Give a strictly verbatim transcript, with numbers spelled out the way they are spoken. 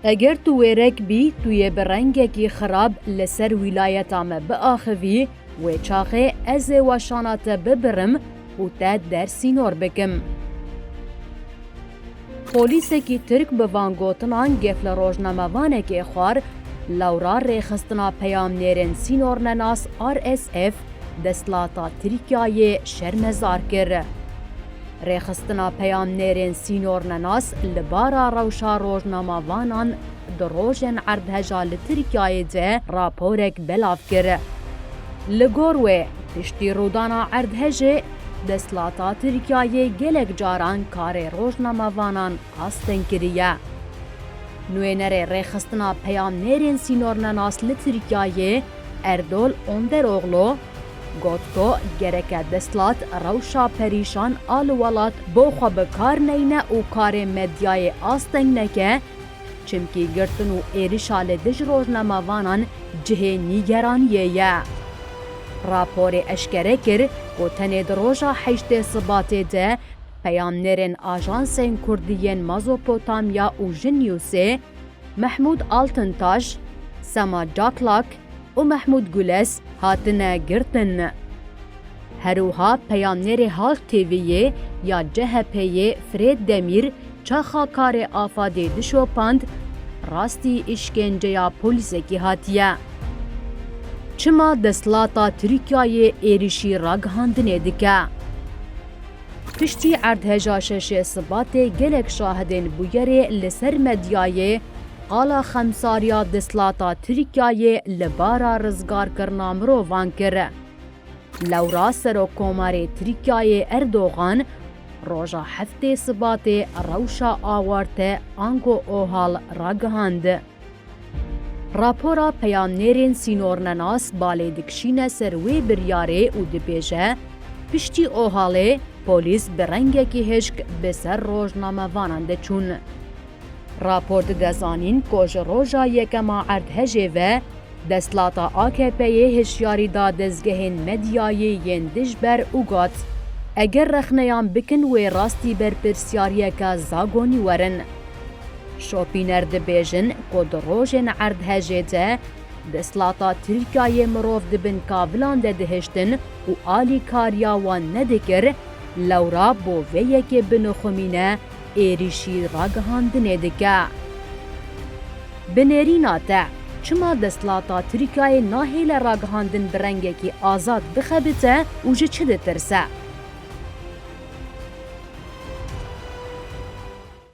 Eger tu wêrek bî, tu yê bi rengekî xirab li ser wîlayeta me biaxivî, wê çaxê ez ê weşana te bibirim û te dersînor bikim. Polîsekî Tirk bi van gotinan gef li rojnamevanekê xwar, lewra rêxistina peyamnêrên sînornenas R S F desthilata Tirkiyeyê şermezar kir. Rêxistina peyamnêrên sînornenas li bara rewşa rojnamevanan di rojên erdheja li Tirkiyeyê de raporek belav kir. Li gor wê, piştî rûdana erdhejê, desthilata Tirkiyeyê gelek caran karê rojnamevanan asteng kiriye. Nûnerê rêxistina peyamnêrên sînornenas li Tirkiyeyê, Erdol Onderoglu, got ku gereke desthilat rewşa perîşan a li welat bo xwe bi kar neyne û karê medyayê asteng neke, çimkî girtin û êrişa li dij rojnamevanan cihê nîgeraniyê ye. Raporê eşkere kir ku tenê di roja heştê Sibatê de peyamnêrên ajansên kurdî yên Mezopotamya û Ji Newsê, Mehmûd Altintaş, Sema Caklak û Mehmûd Gules hatine girtin. Her wiha peyamnêrê Halk T V'yê ya C H P'yê Firêt Demîr çaxa karê AFAD'ê dişopand, rastî îşkenceya polîsekî hatiye. Çima desthilata Tirkiyeyê êrişî ragihandinê dike? Piştî erdheja şeşê Sibatê gelek şahidên bûyerê li ser medyayê qala xemsariya desthilata Tirkiyeyê li bara rizgarkirina mirovan kir. Lewra Serokkomarê Tirkiyeyê Erdogan roja heftê Sibatê rewşa awarte ango OHAL ragihand. Rapora peyamnêrên sînornenas balê dikişîne ser wê biryarê û dibêje, piştî OHAL'ê polîs bi rengekî hişk bi ser rojnamevanan diçûn. Rapor dide zanîn ku ji roja yekema erdhejê ve desthilata AKP'yê hişyarî da dezgehên medyayê yên dijber û got, eger rexneyan bikin wê rastî berpirsiyariyeke zagonî werin. Şopîner dibêjin ku di rojên erdhejê de desthilata Tirkiyeyê mirov di bin kavilan de dihiştin û alîkariya wan nedikir, lewra bo vê yekê binixumîne êrîşî ragihandinê dike. Bi nêrîna te, çima desthilata Tirkiyeyê nahêle ragihandin bi rengekî azad bixebite û ji çi ditirse?